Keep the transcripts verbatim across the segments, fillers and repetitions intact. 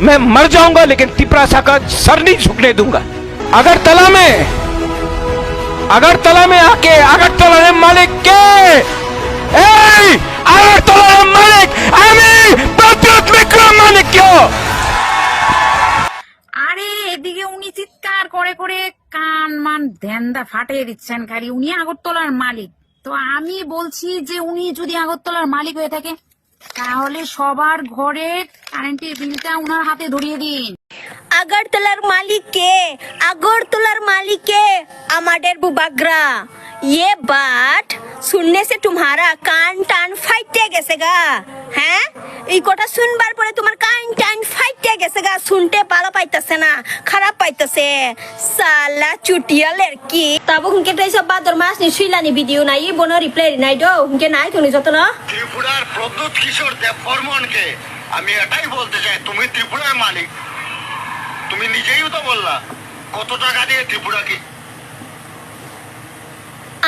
मैं मर जाऊंगा लेकिन तिपरासा का सर नहीं झुकने दूंगा। अगरतला में, अगरतला में आके अगरतला के मालिक के, এই আগরতলার মালিক আমি প্রদ্যুৎ বিক্রম মাণিক্য। আরে, এদিকে উনি চিৎকার করে করে কান মান ধ্যানদা ফাটিয়ে দিচ্ছেন খালি। উনি আগরতলার মালিক, তো আমি বলছি যে উনি যদি আগরতলার মালিক হয়ে থাকে, তাহলে সবার ঘরে কারেন্টের বিলটা ওনার হাতে ধরিয়ে দিন। আগরতলার মালিক কে? আগরতলার মালিক কে? আমাদের বুবাগ্রা। ये बात सुनने से तुम्हारा कान टान ফাইটে গেছে গা। হ্যাঁ, এই কথা শুনবার পরে তোমার কান টান ফাইটে গেছে গা। শুনতে ভালো পাইতেছে না, খারাপ পাইতেছে। সালা চুটিয়া লেরকি। Tabuk hwnkhe tei sa Bhador mas ni swila ni video nai, bono reply rinai do, hwnkhe nai thungni jotono. ত্রিপুরার প্রদ্যুৎ কিশোর দেববর্মনকে আমি এটাই বলতে চাই, তুমি ত্রিপুরার মালিক, তুমি নিজেই তো বললা কত টাকা দিয়ে ত্রিপুরাকে।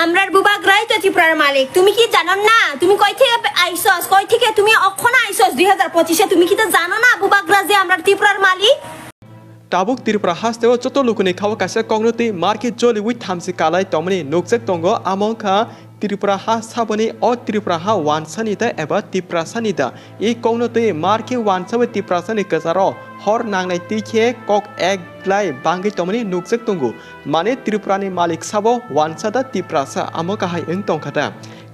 আমরার বুবাগ্রাই তো ত্রিপুরার মালিক। তুমি কি জানো না? তুমি কই থেকে আইসস? কই থেকে তুমি অখন আইসস দুই হাজার পঁচিশে? তুমি কি তো জানো না বুবাগ্রা যে আমরা ত্রিপুরার মালিক? Tabuk Tripura hasteo joto lukuni khao kaisa kokno twi markhe joliwi thamchi kalai tongmani nukjak tongo, amo wngkha Tripura ha saboni o Tripura ha wansani da eba Tiprasani da. I kokno twi markhe wansawi Tiprasani kwcharo hor nangnai twi khe kok ek glai bangwi tongmani nukjak tongo. Mane Tripurani malik sabo wansa da Tiprasa, amo kahai wng tongkha da.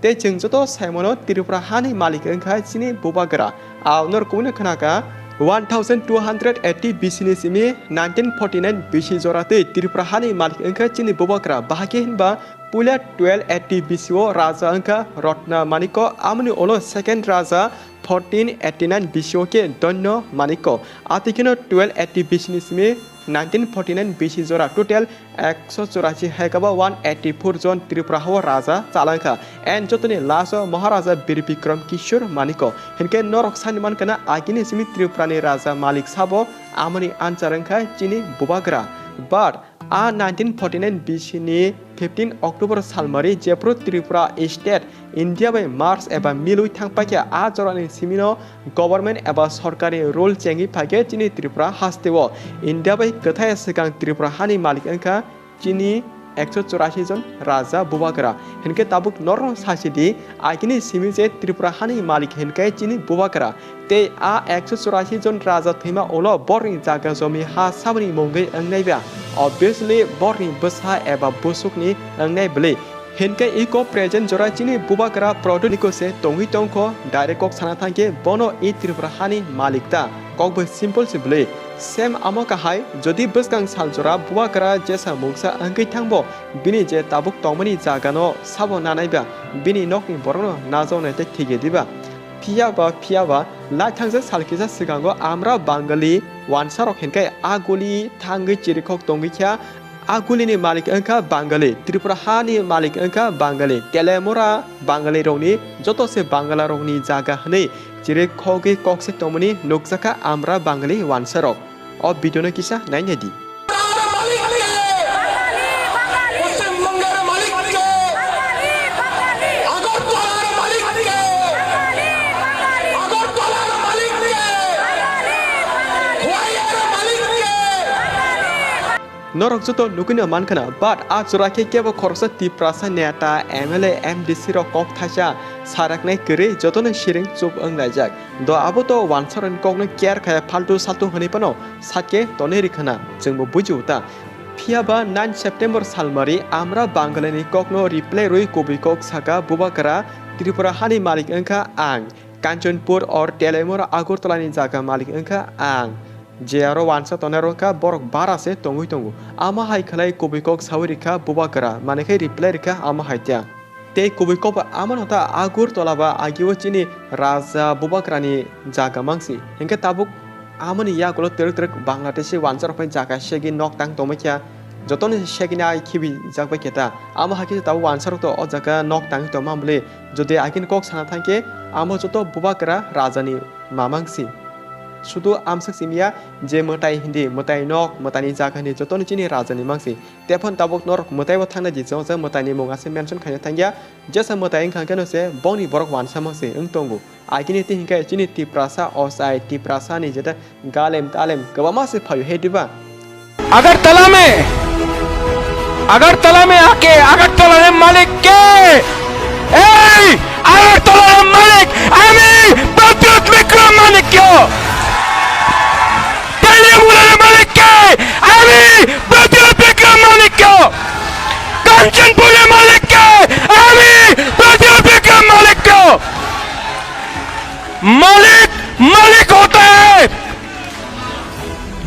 Tei chwng joto saimano Tripura hani malik wngkha chini bubagra. Ao norok kubuni khwnakha, one thousand two hundred eighty B C ni simi nineteen forty nine B C jora twi Tripura hani malik wngkha chini bubagra. Bahai khe hinba puila twelve eighty B C o raja wngkha Ratna Manikya, amoni ulo second raja fourteen eighty nine B C o khe Dhanyo Manikya. Atwi kheno twelve eighty B C ni simi nineteen forty nine B C jora total ekso churashi hai khe ba one eighty four jon Tripura hao raja chalangkha. And jotoni last o Maharaja Bir Bikram Kishore Manikya. Hinkhe norok sani mankha na agini simi Tripura ni raja malik sabo amoni answer wngkha chini bubagra. But a nineteen forty nine B C ni fifteen October salmari jephru Tripura state India bai merge eba milwi thangpaikha, a jorani simino government eba sorkari rule chengwi phaikhe chini Tripura hasteo. India bai kwthai swkang Tripura hani malik wngkha chini ekso churashi jon raja bubagra. Hinkhe tabuk norok sachidi, agini simi je Tripura hani malik hinkhe chini bubagra. Tei a ekso churashi jon raja thwima ulo borni jaga jomi ha saboni mungwi wngnaiba. Obviously borni bwsa eba busukni wngnai bwlwi. Hinkhe iko present jora chini bubagra Pradyot Nikho se tongwi tongkho, direct kok sana thangkhe bono i Tripura hani malik ta? Kokbo simple se bwlwi. Same amo kahai, jodi bwskang sal jora bubagra jesa mungsa wngwi thangbo, bini je tabuk tongmani jagano sabo nanaiba, bini nokni borokno najaknai tei thigya diba? Phiya ba, phiya ba, lai thangsa sal kisa swkango amra Bangali wansarok hinkhe a guli thangwi chirikhok tongwi kha. A gulini malik wngkha Bangali, Tripura hani malik wngkha Bangali, Telemura Bangali rokni joto se Bangala rokni jaga hwnwi chirikhogwi kok se tongmani nukjakha amra Bangali wansarok. O video no kisa nainai di. পশ্চিমবঙ্গের মালিক কে? আগরতলার মালিক কে? আগরতলার মালিক কে? খোয়াইয়ের মালিক কে? Norok joto nugwino mankhana, but a jora khe kebo khoroksa Tiprasa neta, M L A, M D C rok kok thaisa saraknai kwrwi jotono siring chup wnglaijak. Do abo to wansarokni kokno care khaya, phaltu saltu hwnwi phano sakhe tonwi rwkhana, chwngbo bujiu ta. Phiya ba nine September salmari amra Bangalini kokno reply rwi kubui kok saka, bubagra Tripura hani malik wngkha ang, Kanchanpur or Telemura Agartala ni jaga malik wngkha ang. Je aro wansa tongnai rok wngkha borok bara se tongwi tongo. Ama hai khlai kubui kok sawi rikha bubagra, mane khe reply rikha ama hai ta. Tei kubui kok ba amano ta Agartala ba agio chini raja bubagrani jaga mangsi. Hinkhe tabuk amoni yagulo twrwk twrwk Bangladeshi wansarok bai jaga segwi nok tang tongbai kha. Jotoni segini ai khibi jak bai khe ta. Ama hai khe tabuk wansarok to o jaga nok tang tongma bwlwi. Jodi agini kok sana thangkhe amo joto bubagra rajani mamangsi. Sudu amswk simiya je mwtai hindi, mwtai nok, mwtaini jaga hindi jotoni chini rajani mangsi. Tephon tabuk norok mwtaibo thangna di chwng, chwng mwtaini mung ase mention khaina thangya. Jesa mwtai wngkha khe no se bongni borok wansa mangsi wng tongo. Agini twi hinkhe chini Tiprasa ochai, Tiprasa ni jeta galem talem kwbangma se phaio he diba? Agartala में, अगरतला में आके, अगरतला रे मालिक के, এই আগরতলার মালিক আমি প্রদ্যুৎ বিক্রম মাণিক্য। তেলিয়ামুড়ার মালিক কে? আমি প্রদ্যুৎ বিক্রম মাণিক্য। কাঞ্চনপুরের মালিক কে? আমি প্রদ্যুৎ বিক্রম মাণিক্য। मालिक मालिक होता है,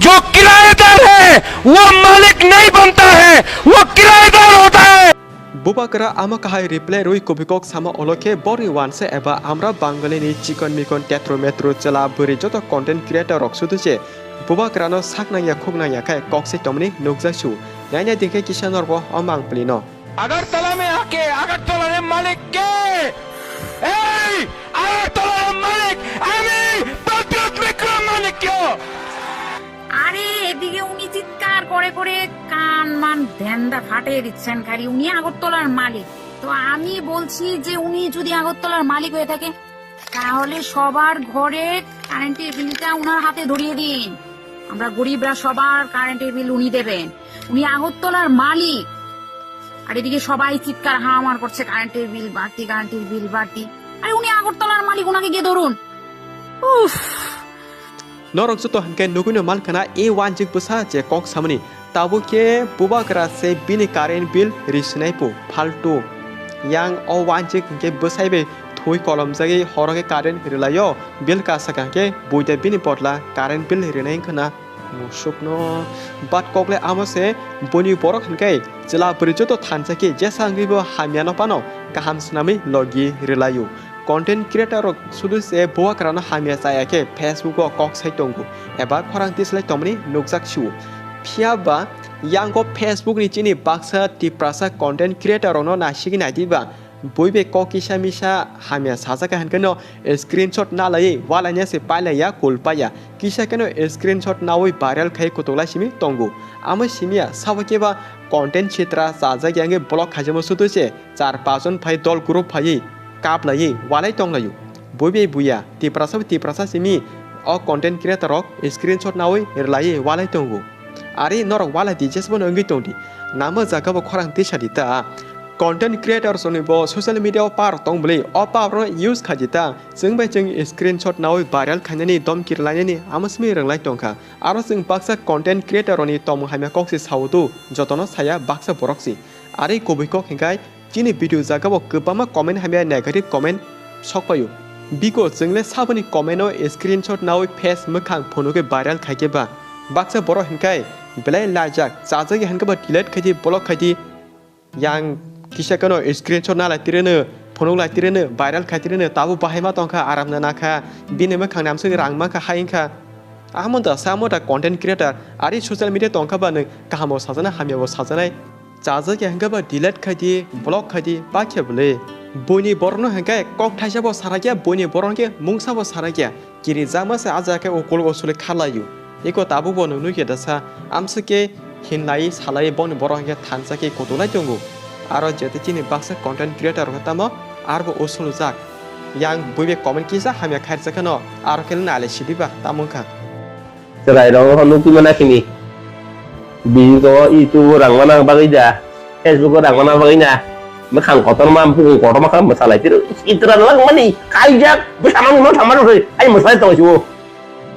जो किराएदार है वो मालिक नहीं बनता है, वो किराएदार होता है। Bubagra ama kahai reply rwi kubui kok sama olo khe borni wansa eba amra Bangali ni chikon mikon tetro metro chwla bwrwi joto content creator rok sudu se Bubagra no sak nangya khuk nangya khe kok se tongmani nukjak su. Naina dikhe kisa norbo o mangpli no. Agartala में आके अगरतला रे मालिक के, এই আগরতলার মালিক আমি প্রদ্যুৎ বিক্রম মাণিক্য। আরে, এদিকে উনি চিৎকার করে করে কান মান ধ্যানটা ফাটিয়ে দিচ্ছেন খালি। উনি আগরতলার মালিক, তো আমি বলছি যে উনি যদি আগরতলার মালিক হয়ে থাকে, তাহলে সবার ঘরে কারেন্টের বিলটা ওনার হাতে ধরিয়ে দিন। আমরা গরিবরা সবার কারেন্টের বিল উনি দেবেন, উনি আগরতলার মালিক। আর এদিকে সবাই চিৎকার হাওয়ামার করছে, "কারেন্টের বিল বাড়তি, কারেন্টের বিল বাড়তি।" আরে, উনি আগরতলার মালিক, ওনাকে গিয়ে ধরুন। উফ। Norok joto hinkhe nugwino mankha na e wanjik bwsa je kok samani. Tabuk khe Bubagra se bini current bill risinai po, phaltu. Yang o wanjik hinkhe bwsai bai thui kolomjagwi horo khe current rilaio, bill kasa kha khe buida bini bodla current bill rinai wngkha na. Musukno bat kokle amo se boni borok hinkhe chwla bwrwi joto thansa khe jesa wngwi bo hamya no phano kaham swnamwi logi rilaio. Content creator rok sudu se Bubagra no hamya chaya khe Facebook o kok sai tongo eba khorang tislai tongmani nukjak sio. Phiya ba yango Facebook ni chini baksa Tiprasa content creator rok no naisigi naidi ba bui bai kok kisa misa hamya sajak hai hinkhe no screenshot nalaiwi walaina se pailaiya kulpaiya. Kisa khe no screenshot nawi viral khai kutuklai simi tongo. Amo simiya sabo khe ba content sitra chajak ya wngwi block khaijamo sudu se char pajon phai dol group phaiwi kaplaiwi walai tonglaio. Bui bai buya, Tiprasa bai Tiprasa simi o content creator rok screenshot nawi rwlaiwi walai tongo. Ari norok walai di jesbo no wngwi tongdi. Namo jaga bo khorang tisa di ta. Content creator soni bo social media o par tong bwlwi o par no use khaidi ta. Chwng bai chwng screenshot nawi viral khainani domkir lainani amo simi rwnglai tongkha. Aro chwng baksa content creator roni tomung hamya kok se sao do, jotono saya baksa borok se. Ari kubui kok hinkhai chini video jaga bo kwbangma comment hamya negative comment sok paio. Biko chwngle saboni comment o screenshot nawi face mwkhang phunugwi viral khaikhe ba. Baksa borok hinkhai belai laijak, chajagwi hinkhe ba delete khaidi, block khaidi. Yang kisa keno screenshot nalai tireno, phunuk lai tireno, viral khai tireno, tabo bahai ma tongkha, aram na nakha, bini mwkhang namswk rang mankha hai wngkha. Amo da samo da content creator, ari social media tongkha ba nwng kaham bo sajana, hamya bo sajanai. Chajak ya hwnkhe ba delete khai di, block khai di, pakhe bwle. Buini borokno hwnkhe kok thaisa bo sarakya, buini borok hwnkhe mungsa bo sarakya. Kiri jama se a jaga khe ukul usuli kharlaio. Eko tabuk bo nuknukya da sa, amswk khe hinlai salai bongni borok hwnkhe thansa khe kutulai tongo. Aro jete chini baksa content creator rok tamo arbo usul jak. Yang buibe comment kisa hamya khairjak kheno aro khe nale sidiba tamo wngkha. Chwrai rok nukwi mana khini. Video YouTube rang mana bagwi da. Facebook o rang mana bagwi na, mwkhang kotorma, bukung kotorma kha mwsalai tiro. Itra langmani, kaijak, bwsano no thangma rw thwi, ai mwsalai tong sibo.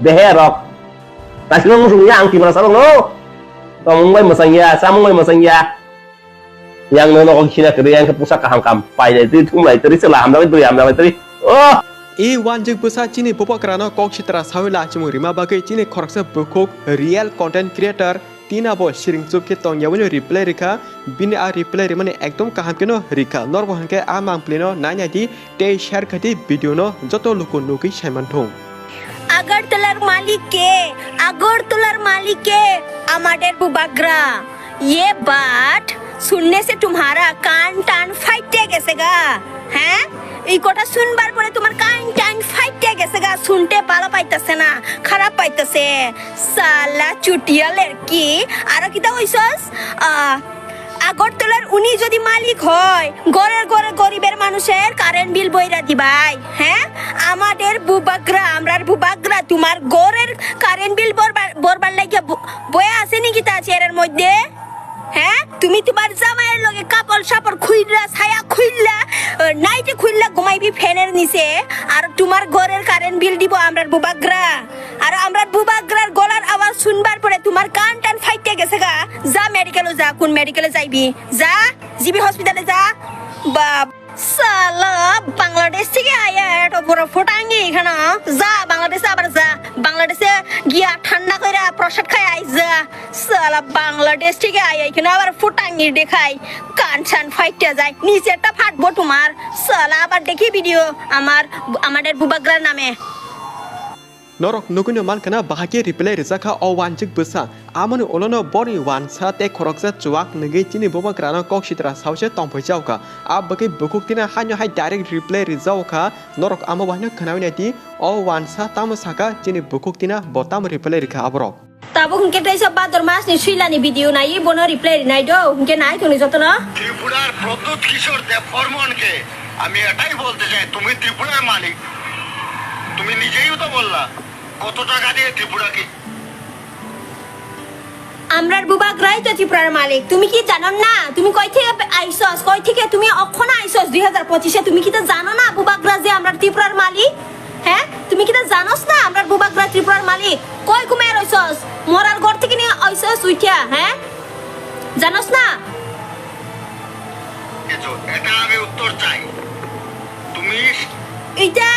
Behe rok. Tasino no sungya ang Tiprasa rok no. Tongmung bai mwsangya, chamung bai mwsangya. Yang no no khina kwrwi, yang khe pusa kaham kam. Pailai twi, thumlai twi, chwla hamjagwi, dui hamjagwi twi. Oh! E wanjik bwsa chini bubagrano kok sitra sawi lachimung rima bagwi chini khoroksa bukhuk real content creator Tina bo siring chup khe tong yaui no reply rikha, bini a reply rimani ekdom kaham khe no rikha. Norbo hwnkhe a mangpli no nai nai di tei share khai di video no joto luku nugwi saiman thung. আগরতলার মালিক কে? আগরতলার মালিক কে? আমাদের বুবাগ্রা। ये बात सुनने से तुम्हारा कान टान फाट गया क्या? हैं? এই কথা শুনবার পরে তোমার কান টান ফাইটে গেছে গা, শুনতে ভালো পাইতেছে না, খারাপ পাইতেছে। সালা চুটিয়া লেরকি, আরো কিতা কইছস? আহ, আগরতলার উনি যদি মালিক হয়, ঘরের ঘরে গরিবের মানুষের কারেন্ট বিল বইরা দিবাই, হ্যাঁ? আমাদের বুবাগ্রা, আমরার বুবাগ্রা, তোমার ঘরের কারেন্ট বিল বরবার, বরবার লাগিয়া ব-, বয়া আছে নাকি তা চেয়ারের মধ্যে? হ্যাঁ, তুমি তোমার জামাইয়ের লগে কাপড় সাপড় খুইলা, ছায়া খুইলা, আহ, নাইটি খুইলা ঘুমাইবি ফ্যানের নিচে, আর তোমার ঘরের কারেন্ট বিল দিব আমরার বুবাগ্রা। আর আমরার বুবাগ্রার গলার আওয়াজ শুনবার পরে তোমার কান টান ফাইটে গেছে গা। যা মেডিকেলে যা, কোন মেডিকেলে যাইবি? যা, জিবি হসপিটালে যা। বাপ, সালা বাংলাদেশ থেকে আয়া এত বড় ফটাঙ্গি এখানে। যা বাংলাদেশে আবার যা, বাংলাদেশে গিয়া ঠান্ডা কইরা প্রসাদ খাই আই যা। সালা বাংলাদেশ থেকে আয়া এখানে আবার ফটাঙ্গি দেখাই, কান চান ফাইটে যায়, নিচেরটা ফাটবো তোমার। সালা আবার দেখি ভিডিও আমার, আমাদের বুবাগ্রার নামে। Norok nugwino mankha na bahai khe reply rijak kha o wanjik bwsa. Amoni ulono boni wansa tei khoroksa chuwak nugwi chini bubagrano kok sitra saui se tongphai chao kha. A bagwi bukhuk tina haino hai direct reply rijao kha. Norok amo bahaino khnaui nai di, o wansa tamo sakha chini bukhuk tina bo tamo reply rikha aborok. Tabuk hwnkhe teisa Bhador masni swilani video naiwi bono reply rinai do, hwnkhe nai thwngni jotono. ত্রিপুরার প্রদ্যুৎ কিশোর দেববর্মনকে আমি এটাই বলতে চাই, তুমি ত্রিপুরার মালিক, তুমি নিজেই তো বললা, কত টাকা দিয়ে ত্রিপুরাকে? আমরার বুবাগ্রাই তো ত্রিপুরার মালিক। তুমি কি জানো না? তুমি কই থেকে আইসস? কই থেকে তুমি অখন আইসস দুই হাজার পঁচিশে? তুমি কি তো জানো না বুবাগ্রা যে আমরা ত্রিপুরার মালিক? হ্যাঁ, তুমি কি তা জানোস না আমরার বুবাগ্রা ত্রিপুরার মালিক? কই ঘুমায় রইছস? মরার ঘর থেকে নিয়ে আইছস উঠিয়া, হ্যাঁ? জানোস না? কিছু, এটা আমি উত্তর চাই। তুমি এটা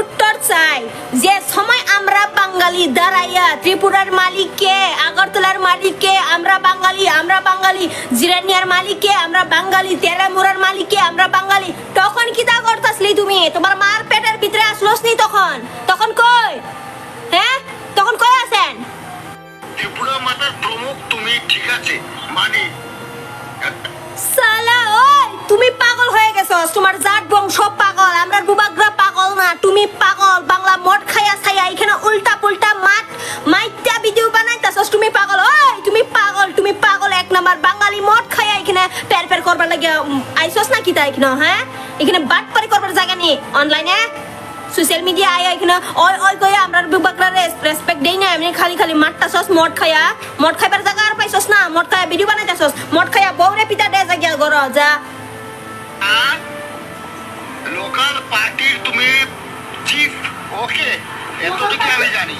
উত্তর চাই যে সময় আমরা বাঙালি দাঁড়াইয়া ত্রিপুরার মালিক কে, আগরতলার মালিক কে, আমরা বাঙালি, আমরা বাঙালি, জিরানিয়ার মালিক কে, আমরা বাঙালি, তেরামুরার মালিক কে, আমরা বাঙালি, তখন কিতা করতাসলি তুমি? তোমার মার পেটের ভিতরে আসলোস নি তখন? তখন কই? হ্যাঁ? তখন কই আছেন? ত্রিপুরা মাতার প্রমুখ তুমি, ঠিক আছে, মানি। সালা, ওই, তুমি পাগল হয়ে গেছস, তোমার জাত বংশ পাগল, আমরা বুবাগ্রা পাগল না, তুমি পাগল। বাংলা মদ খাইয়া ছাইয়া এখানে উল্টা পুল্টা মাত মাইত্যা ভিডিও বানাইতাছস, তুমি পাগল, ওই, তুমি পাগল, তুমি পাগল এক নাম্বার। বাঙালি মদ খাইয়া এখানে পের পের করবার লাগিয়া, উম, আইছস না কিতা এখানে, হ্যাঁ? এখানে বাটপারি করবার জায়গা নেই, অনলাইনে, সোশ্যাল মিডিয়া আইয়া এখানে ওই ওই কইয়া আমরার বুবাগ্রারে রেসপেক্ট দেই না, এমনি খালি খালি মারতাছস মদ খাইয়া, মদ খাইবার জায়গা আর পাইছস না, মদ খাইয়া ভিডিও বানাইতাছস, মদ খাইয়া বউরে পিতা দে যা গিয়া ঘর যা। আর লোকাল পার্টির তুমি চিফ, ওকে, এতটুকু আমি জানি।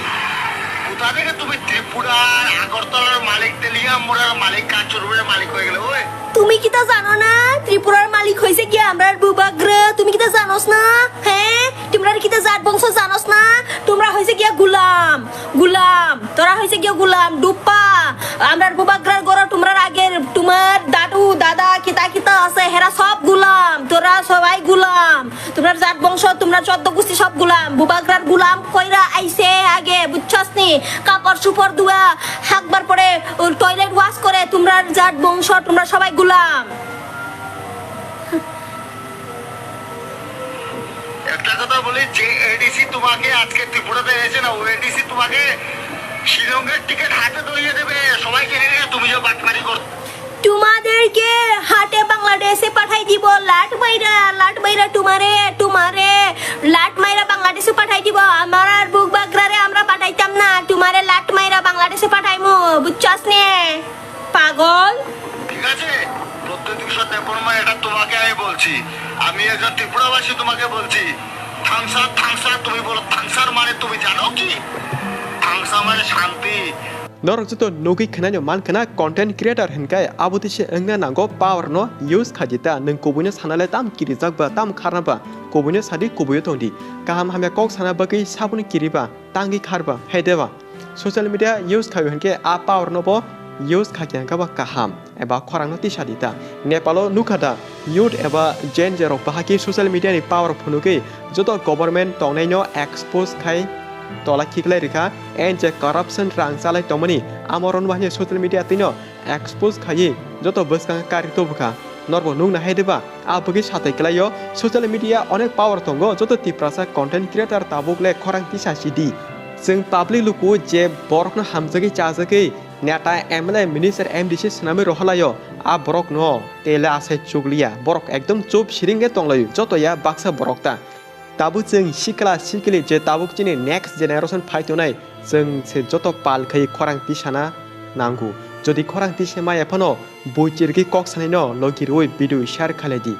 কোথা থেকে তুমি ত্রিপুরার, আগরতলার মালিক, তেলিয়ামুড়ার মালিক, কাঞ্চনপুরের মালিক হয়ে গেলে? ওই, তুমি কিতা জানো না? ত্রিপুরার মালিক হইছে গিয়া আমরার বুবাগ্রা। তুমি কিতা জানোস না? হ্যাঁ? তোমরা কিতা জাত বংশ জানোস না? তোমরা হইছে গিয়া গুলাম, গুলাম। তোরা হইছে গিয়া গুলাম, ডুপ্পা। আমরার বুবাগ্রার গরো তোমরার আগে তোমার দাদু, দাদা, কিতা কিতা আছে, হেরা সব গুলাম। তোরা সবাই গুলাম। তোমরার জাত বংশ, তোমরা চোদ্দ গোষ্ঠী সব গুলাম। বুবাগ্রার গুলাম কইরা আইছে আগে, বুঝছস নি? কাপড় চুপড় ধোয়া, হাগবার পরে টয়লেট ওয়াশ করে তোমরার জাত বংশ, তোমরা সবাই গুলাম। একটা কথা বলি, যে এডিসি তোমাকে আজকে ত্রিপুরাতে এনেছে না, ও এডিসি তোমাকে শিলংয়ের টিকিট হাতে ধরিয়ে দেবে, সবাইকে এনে তুমি যে বাটপারি করো। তোমাদেরকে হাটে বাংলাদেশে পাঠাই দিব, লাট বাইরা, লাট বাইরা তোমারে, তোমারে, লাট মাইরা বাংলাদেশে পাঠাই দিব। আমার আর বুবাগ্রারে আমরা পাঠাইতাম না, তোমারে লাট মাইরা বাংলাদেশে পাঠাইমু, বুঝছস নে? পাগল। ঠিক আছে, প্রদ্যুৎ কিশোর দেববর্মা, এটা তোমাকে আমি বলছি, আমি একজন ত্রিপুরাবাসী, তোমাকে বলছি, থাংসার, থাংসার, তুমি বলো থাংসার মানে তুমি জানো কি? থাংসা মানে শান্তি। Norok joto nugwi khwnai no man khna content creator hinkai abo tise wngna nango power no use khaidi ta, nwng kubuino sana le tam kirijak ba tam kharna ba kubuino sadi kubuio tongdi, kaham hamya kok sana bagwi saboni kiriba tangwi kharba hede ba. Social media use khaio hinkhe a power no bo use kha khe hinkhe bo kaham eba khorang no tisa di ta. Nepal o nukha da youth eba Gen Z rok bahai khe social media ni power phunugwi joto government tongnai no expose khai tola khiklai rikha, and je corruption rang chalai tongmani amo rok no bahai social media twi no expose khaiwi joto bwskang kari tubukha. Norbo nukna hai diba? A bagwi satai kwlaio, social media onek power tongo, joto Tiprasa content creator tabuk le khorang tisa sidi. Chwng public luku je borokno hamjagwi chajagwi neta, M L A, minister, M D C swnamwi rohorlaio, a borokno tele asai chukliya, borok ekdom chup siring khe tonglaio, joto ya baksa borok ta. Tabuk chwng sikla sikli je tabuk chini next generation phai tongnai, chwng se joto pal khai khorang tisana nango. Jodi khorang tisa maya phano, buchirgwi kok sanaino logi rwi video share khalai di.